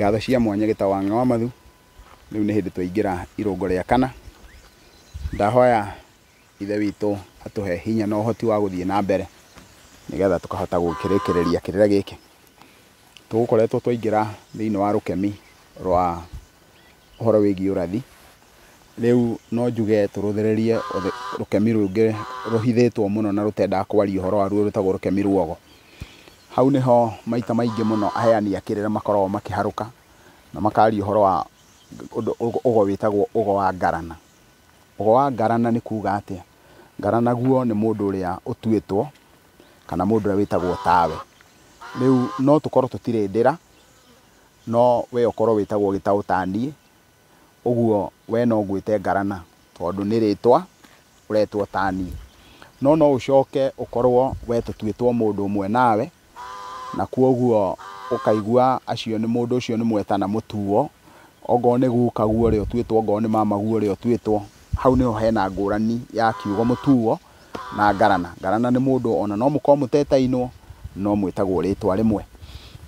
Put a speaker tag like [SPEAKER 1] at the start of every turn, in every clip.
[SPEAKER 1] Ngatho cia mwanya gĩtawa Ng'a wa Mathu, rĩu nĩ hĩndĩ twaingĩra irũngo rĩa kana. Ndahoya Ithe witũ atũhe hinya na ũhoti wa gũthiĩ na mbere nĩgetha tũkahota gũkĩrĩkĩrĩria kĩrĩra gĩkĩ. Tũgũkoretwo twaingĩra thĩinĩ wa rũkemi rwa ũhoro wĩgiĩ ũrathi. Rĩu no njuge tũrũthĩrĩrie rũkemi rũngĩ rũhithĩtwo mũno na rũtendaga kwaria ũhoro waruo rwĩtagwo rũkemi rwa. Hau nĩho maita maingĩ mũno aheani a kĩrĩra makoragwo makĩharũka na makaria ũhoro wa ũndũ ũgo wĩtagwo ũgo wa ngarana. Ũgo wa ngarana nĩ kuga atĩa? Ngarana guo nĩ mũndũ ũrĩa ũtuĩtwo kana mũndũ ũrĩa wĩtagwo tawe. Rĩu no tũkorwo tũtirĩ ndĩra, no we ũkorwo wĩtagwo gĩtaũ ta niĩ, ũguo we no ngwĩte ngarana tondũ nĩ rĩtwa ũretwo ta niĩ. No no ũcoke ũkorwo we tũtuĩtwo mũndũ ũmwe nawe, na kwoguo ũkaigua acio nĩ mũndũ ũcio nĩ mwetana mũtuo, ongorwo nĩ gukaguo ũrĩa ũtuĩtwo, ongorwo nĩ mamaguo ũrĩa ũtuĩtwo. Hau nĩho hena ngũrani ya kiugo mũtuo na ngarana. Ngarana nĩ mũndũ ona no mũkorwo mũtetainwo, no mwĩtagwo rĩtwa rĩmwe.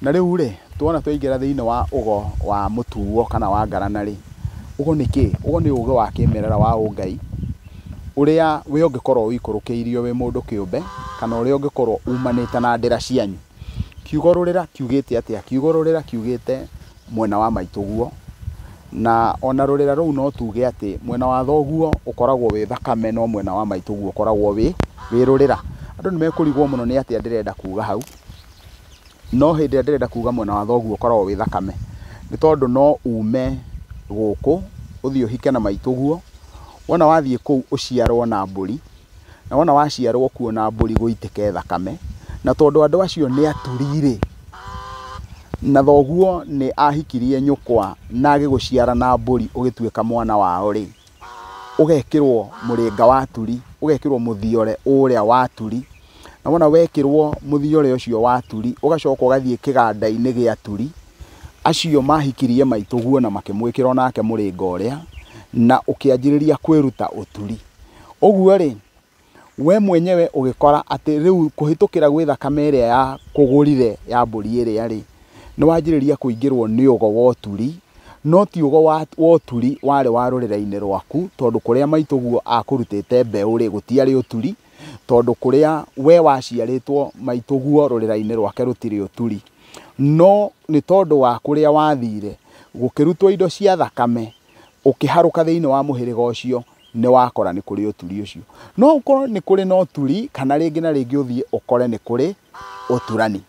[SPEAKER 1] Na rĩu rĩ, tuona twaingĩra thĩinĩ wa ũgo wa mũtuo kana wa ngarana rĩ, ũgo nĩ kĩ? Ũgo nĩ ũgĩ wa kĩmerera wa ũngai, ũrĩa we ũngĩkorwo ũikũrũkĩirio wĩ mũndũ kĩũmbe, kana ũrĩa ũngĩkorwo umanĩte na ndĩra cianyu. Kiugo rũrĩra kiugĩte atĩa? Kiugo rũrĩra kiugĩte mwena wa maitũguo, na ona rũrĩra rũu no tuge atĩ mwena wa thoguo ũkoragwo wĩ thakame, no mwena wa maitũguo ũkoragwo wĩ rũrĩra. Andũ nĩ mekũrigwo mũno nĩ atĩa ndĩrenda kuga hau, no hĩndĩ ĩrĩa ndĩrenda kuga mwena wa thoguo ũkoragwo wĩ thakame, nĩ tondũ no ume gũkũ ũthiĩ ũhike na maitũguo, wona wathiĩ kũu ũciarwo na mbũri, na wona waciarwo kuo na mbũri gũitĩke thakame, na tondũ andũ acio nĩ aturi rĩ, na thoguo nĩ ahikirie nyũkwa na agĩgũciara na mbũri ũgĩtuĩka mwana wao rĩ, ũgekĩrwo mũrĩnga wa turi, ũgekĩrwo mũthiore ũrĩa wa turi, na wona wekĩrwo mũthiore ũcio wa turi, ũgacoka ũgathiĩ kĩganda-inĩ gĩa turi, acio mahikirie maitũguo na makĩmwĩkĩra onake mũrĩnga ũrĩa, na ũkĩanjĩrĩria kwĩruta ũturi. Ũguo rĩ, we mwenyewe ũgĩkora atĩ rĩu kũhĩtũkĩra gwĩ thakame ĩrĩa ya kũgũrire ya mbũri ĩrĩa rĩ, nĩ wanjĩrĩria kũingĩrwo nĩ ũgo wa ũturi, no ti ũgo wa ũturi warĩ wa rũrĩra-inĩ rwaku, tondũ kũrĩa maitũguo akũrutĩte mbeũ rĩ, gũtiarĩ ũturi, tondũ kũrĩa we waciarĩtwo maitũguo rũrĩra-inĩ rwake rũtirĩ ũturi. No nĩ tondũ wa kũrĩa wathire, gũkĩrutwo indo cia thakame, ũkĩharũka thĩinĩ wa mũhĩrĩga ũcio, nĩ wakora nĩ kũrĩ ũturi ũcio. No ũkorwo nĩ kũrĩ na ũturi, kana rĩngĩ na rĩngĩ ũthiĩ ũkore nĩ kũrĩ ũturani.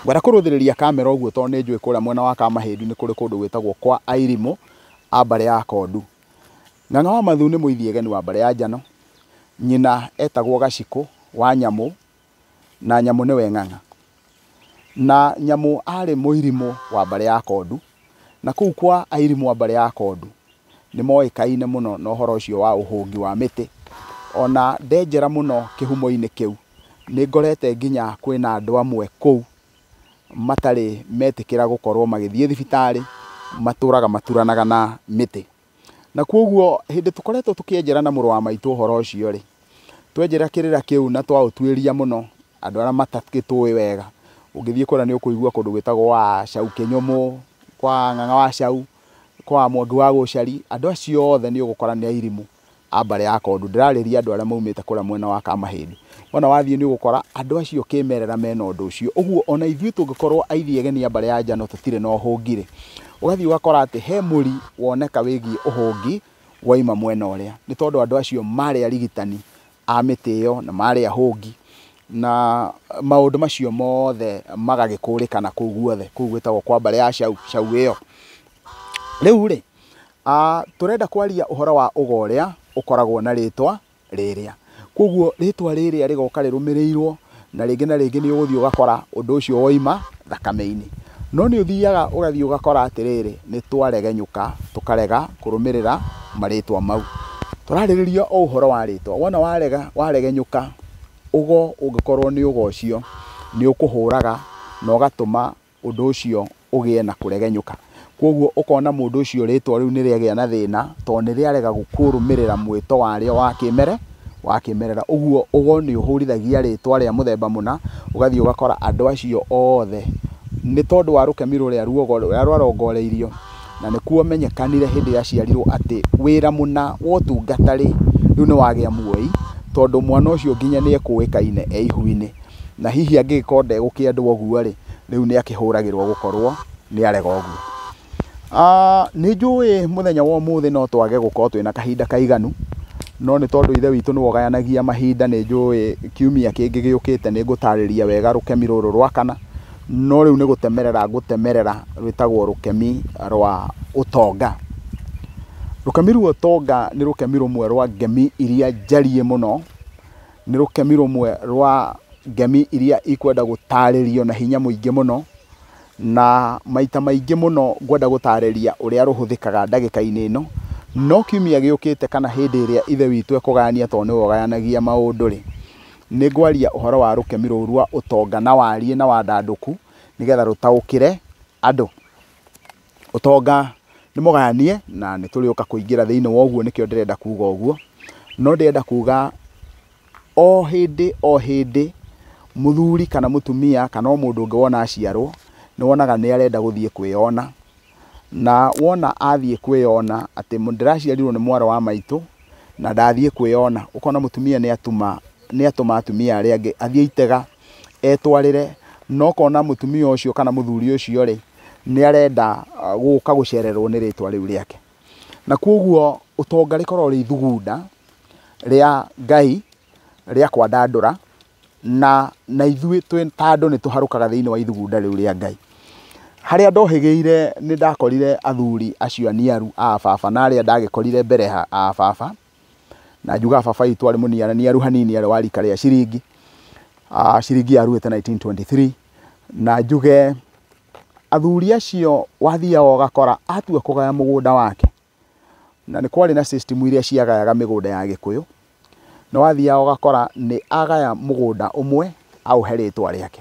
[SPEAKER 1] Ngwenda kũrũthĩrĩria kamera ũguo tondũ nĩ njũĩ kũrĩa mwena wa Kamahĩndu nĩ kũrĩ kũndũ gwĩtagwo kwa Airimũ a mbarĩ ya Kondu. Ng'ang'a wa Mathu nĩ mũithiegeni wa mbarĩ ya Njano, nyina etagwo Gacikũ wa Nyamũ, na Nyamũ nĩwe Ng'ang'a. Na Nyamũ arĩ mũirimũ wa mbarĩ ya Kondu, na kũu kwa Airimũ a mbarĩ ya Kondu nĩ moĩkaine mũno na ũhoro ũcio wa ũhũngi wa mĩtĩ. Ona ndenjera mũno kĩhumo-inĩ kĩu, nĩ ngorete nginya kwĩna andũ amwe kũu matarĩ metĩkĩra gũkorwo magĩthiĩ thibitarĩ, matũraga maturanaga na mĩtĩ. Na kwoguo hĩndĩ tũkoretwo tũkĩenjera na mũrũ wa maitũ ũhoro ũcio rĩ, twenjera kĩrĩra kĩu na twaũtuĩria mũno, andũ arĩa matakĩtũĩ wega, ũngĩthiĩ kũrĩa nĩ ũkũigua kũndũ gwĩtagwo wa Cau Kĩnyũmũ, kwa Ng'ang'a wa Cau, kwa Mwangi wa Gũcari, andũ acio othe nĩ ũgũkora nĩ airimũ a mbarĩ ya Kondu. Ndĩrarĩria andũ arĩa maumĩte kũrĩa mwena wa Kamahĩndĩ. Wona wathiĩ nĩ ũgũkora andũ acio kĩmerera mena ũndũ ũcio. Ũguo ona ithuĩ tũngĩkorwo aithiegeni a mbarĩ ya Njano tũtirĩ na ũhũngi rĩ, ũgathiĩ ũgakora atĩ he mũri woneka wĩgiĩ ũhũngi waima mwena ũrĩa. Nĩ tondũ andũ acio marĩ arigitani a mĩtĩ ĩyo na marĩ ahũngi, na maũndũ macio mothe magagĩkũrĩkana kũu guothe, kũu gwĩtagwo kwa mbarĩ ya Cau, Cau ĩyo. Rĩu rĩ, tũrenda kwaria ũhoro wa ũgo ũrĩa ũkoragwo na rĩtwa rĩrĩa. Kwoguo rĩtwa rĩrĩa rĩgoka rĩrũmĩrĩirwo, na rĩngĩ na rĩngĩ nĩ ũgũthiĩ ũgakora ũndũ ũcio woima thakame-inĩ. No nĩ ũthiaga ũgathiĩ ũgakora atĩrĩrĩ, nĩ twaregenyũka tũkarega kũrũmĩrĩra marĩtwa mau. Tũrarĩrĩria o ũhoro wa rĩtwa. Wona warega waregenyũka, ũgo ũngĩkorwo nĩ ũgo ũcio, nĩ ũkũhũraga na ũgatũma ũndũ ũcio ũgĩe na kũregenyũka. Kwoguo ũkona mũndũ ũcio rĩtwa rĩu nĩ rĩagĩa na thĩna, tondũ nĩ rĩarega kũrũmĩrĩra mwĩto warĩo wa kĩmere, wa kĩmerera. Ũguo ũgo nĩ ũhũrithagia rĩtwa rĩa mũthemba mũna, ũgathiĩ ũgakora andũ acio othe Nĩ tondũ wa rũkemi rũrĩa ruogo rũrĩa rwarongoreirio, na nĩkuo menyekanire hĩndĩ ĩrĩa aciarirwo atĩ wĩra mũna wa ũtungata rĩ, rĩu nĩ wagĩa muoyi, tondũ mwana ũcio nginya nĩ ekũĩkaine e ihu-inĩ. Na hihi angĩgĩkorwo ndegũkĩendwo ũguo rĩ, rĩu nĩ akĩhũragĩrwo gũkorwo nĩ arega ũguo. Nĩ njũĩ mũthenya wa ũmũthĩ no twage gũkorwo twĩna kahinda kaiganu, no nĩ tondũ ithe witũ nĩwe ũgayanagia mahinda, nĩ njũĩ kiumia kĩngĩ gĩũkĩte nĩ ngũtarĩria wega rũkemi rũrũ rwa kana, no rĩu nĩ gũtemerera ngũtemerera rwĩtagwo rũkemi rwa ũtonga. Rũkemi rwa ũtonga nĩ rũkemi rũmwe rwa ngemi iria njariĩ mũno, nĩ rũkemi rũmwe rwa ngemi iria ikwenda gũtarĩrio na hinya mũingĩ mũno, na maita maingĩ mũno ngwenda gũtarĩria ũrĩa rũhũthĩkaga ndagĩka-inĩ ĩno, no kiumia gĩũkĩte kana hĩndĩ ĩrĩa ithe witũ ekũgayania tondũ nĩwe ũgayanagia maũndũ rĩ, nĩ ngwaria ũhoro wa rũkemi rũu rwa ũtonga na wariĩ na wandandũku, nĩgetha rũtaũkĩre andũ. Ũtonga nĩ mũgayanie na nĩ tũrĩũka kũingĩra thĩinĩ wa ũguo, nĩkĩo ndĩrenda kuga ũguo. No ndĩrenda kuga o hĩndĩ o hĩndĩ mũthuri kana mũtumia kana o mũndũ ũngĩ wona aciarwo, nĩ wonaga nĩ arenda gũthiĩ kwĩyona. Na wona athiĩ kwĩyona atĩ ndĩraciarirwo nĩ mwarĩ wa maitũ na ndathiĩ kwĩyona, ũkona mũtumia nĩ atũma atumia arĩa angĩ athiĩ itega etwarĩre, na ũkona mũtumia ũcio kana mũthuri ũcio rĩ, nĩ arenda gũka gũcererwo nĩ rĩtwa rĩu rĩake. Na koguo ũtonga rĩkoragwo rĩ ithugunda rĩa Ngai rĩa kwandandũra, na ithuĩ twĩ ta andũ nĩ tũharũkaga thĩinĩ wa ithugunda rĩu rĩa Ngai. Harĩa ndohĩgĩire nĩ ndakorire athuri acio aniaru a baba na arĩa ndagĩkorire mbere a baba, na njugaga baba witũ arĩ mũniaraniaru hanini, arĩ wa rika rĩa ciringi, ciringi yaruĩte 1923, na njuge athuri acio wathiaga ũgakora atua kũgaya mũgũnda wake, na nĩ kwarĩ na system iria ciagayaga mĩgũnda ya Gĩkũyũ, na wathiaga ũgakora nĩ agaya mũgũnda ũmwe aũhe rĩtwa rĩake.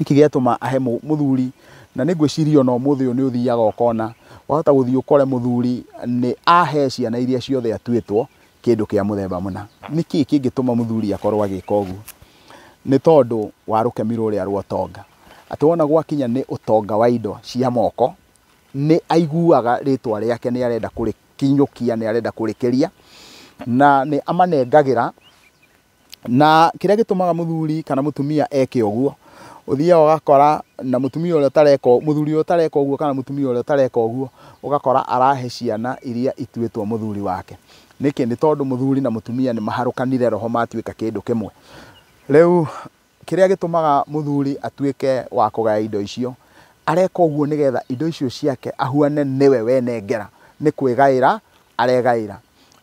[SPEAKER 1] Nĩkĩ gĩatũma ahe mũthuri? Na nĩ ngwĩciria ona ũmũthĩ ũyũ nĩ ũthiaga ũkona, wahota gũthiĩ ũkore mũthuri nĩ ahe ciana iria ciothe atuĩtwo kĩndũ kĩa mũthemba mũna. Nĩkĩ kĩngĩtũma mũthuri akorwo agĩka ũguo? Nĩ tondũ wa rũkemi rũrĩa rwa ũtonga. Atĩ wona gwakinya nĩ ũtonga wa indo cia moko, nĩ aiguaga rĩtwa rĩake nĩ arenda kũrĩkinyũkia, nĩ arenda kũrĩkĩria, na nĩ amanengagĩra. Na kĩrĩa gĩtũmaga mũthuri kana mũtumia eke ũguo, ũthiaga ũgakora na mũtumia ũrĩa ũtareka, mũthuri ũrĩa ũtareka ũguo kana mũtumia ũrĩa ũtareka ũguo, ũgakora arahe ciana iria ituĩtwo mũthuri wake. Nĩkĩ? Nĩ tondũ mũthuri na mũtumia nĩ maharũkanire roho matuĩka kĩndũ kĩmwe. Rĩu kĩrĩa gĩtũmaga mũthuri atuĩke wa kũgaya indo icio, areka ũguo nĩgetha indo icio ciake ahuane nĩwe wenengera, nĩ kwĩgaĩra aregaĩra.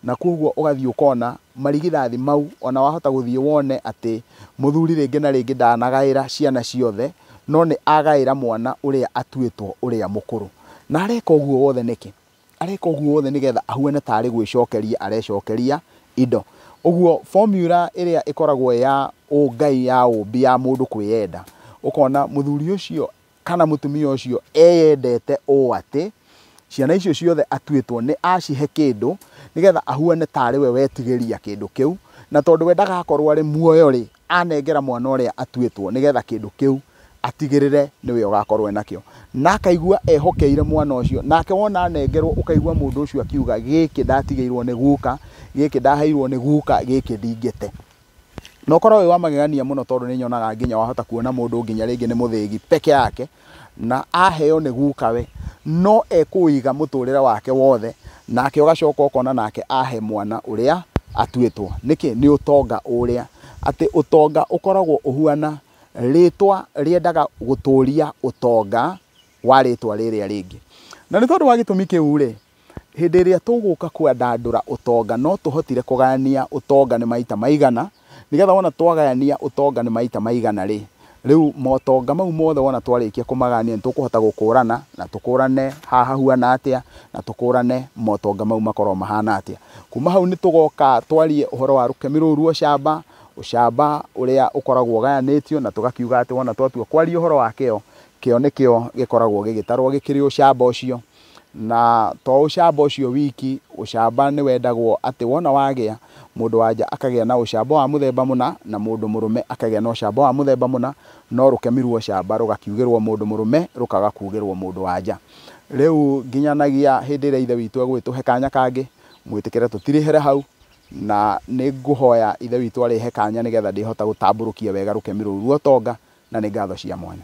[SPEAKER 1] Na koguo ũgathiĩ ũkona marigithathi mau, ona wahota gũthiĩ wone atĩ mũthuri rĩngĩ na rĩngĩ ndanagaĩra ciana ciothe, no nĩ agaĩra mwana ũrĩa atuĩtwo ũrĩa mũkũrũ. Na areka ũguo wothe nĩkĩ? Areka ũguo wothe nĩgetha ahuane tarĩ gwĩcokeria arecokeria indo. Ũguo formula ĩrĩa ĩkoragwo ya ũngai ya ũmbi ya mũndũ kwĩyenda, ũkona mũthuri ũcio kana mũtumia ũcio eyendete ũũ atĩ ciana icio ciothe atuĩtwo nĩ acihe kĩndũ nĩgetha ahuane tarĩ we wetigĩria kĩndũ kĩu, na tondũ we ndagakorwo arĩ muoyo rĩ, anengera mwana ũrĩa atuĩtwo nĩgetha kĩndũ kĩu atigĩrĩre nĩwe ũgakorwo enakĩo. Na akaigua ehokeire mwana ũcio, nake wona anengerwo ũkaigua mũndũ ũcio akiuga gĩkĩ ndatigĩirwo nĩ guka, gĩkĩ ndaheirwo nĩ guka, gĩkĩ ndingĩte. Na ũkorwo wĩ wa magegania mũno tondũ nĩ nyonaga nginya wahota kuona mũndũ nginya rĩngĩ nĩ mũthĩgi peke yake, na aheo nĩ gukawe, no ekũiga mũtũrĩre wake wothe, nake ũgacoka ũkona nake ahe mwana ũrĩa atuĩtwo. Nĩkĩ? Nĩ ũtonga ũrĩa atĩ ũtonga ũkoragwo ũhuana rĩtwa rĩendaga gũtũria ũtonga wa rĩtwa rĩrĩa rĩngĩ. Na nĩ tondũ wa gĩtũmi kĩu rĩ, hĩndĩ ĩrĩa tũgũka kwandandũra ũtonga, no tũhotire kũgayania ũtonga nĩ maita maigana, nĩgetha wona twagayania ũtonga nĩ maita maigana rĩ, rĩu motonga mau mothe wona twarĩkia kũmagayania nĩ tũkũhota gũkũrana, na tũkũrane haha hahuana atĩa, na tũkũrane motonga mau makorwo mahana atĩa. Kuma hau nĩ tũgoka twarie ũhoro wa rũkemi rũu rwa ũcamba, ũcamba ũrĩa ũkoragwo ũgayanĩtio, na tũgakiuga atĩ wona twatua kwaria ũhoro wa kĩo, kĩo nĩkĩo gĩkoragwo gĩgĩtarwo gĩkĩrĩ ũcamba ũcio. Na to ũcamba ũcio wiki, ũcamba nĩ wendagwo atĩ wona wagĩa Mũndũ wa nja akagĩa na ũcamba wa mũthemba mũna na mũndũ mũrũme akagĩa na ũcamba wa mũthemba mũna, no rũkemi rwa ũcamba rũgakiugĩrwo mũndũ mũrũme rũkaga kugĩrwo mũndũ wa nja. Rĩu nginyanagia hĩndĩ ĩrĩa Ithe witũ egũgĩtũhe kanya kangĩ, mwĩtĩkĩre tũtirĩhere hau, na nĩ ngũhoya Ithe witũ arĩhe kanya nĩgetha ndĩhota gũtambũrũkia wega rũkemi rũu rwa ũtonga, na nĩ ngatho cia mwanya.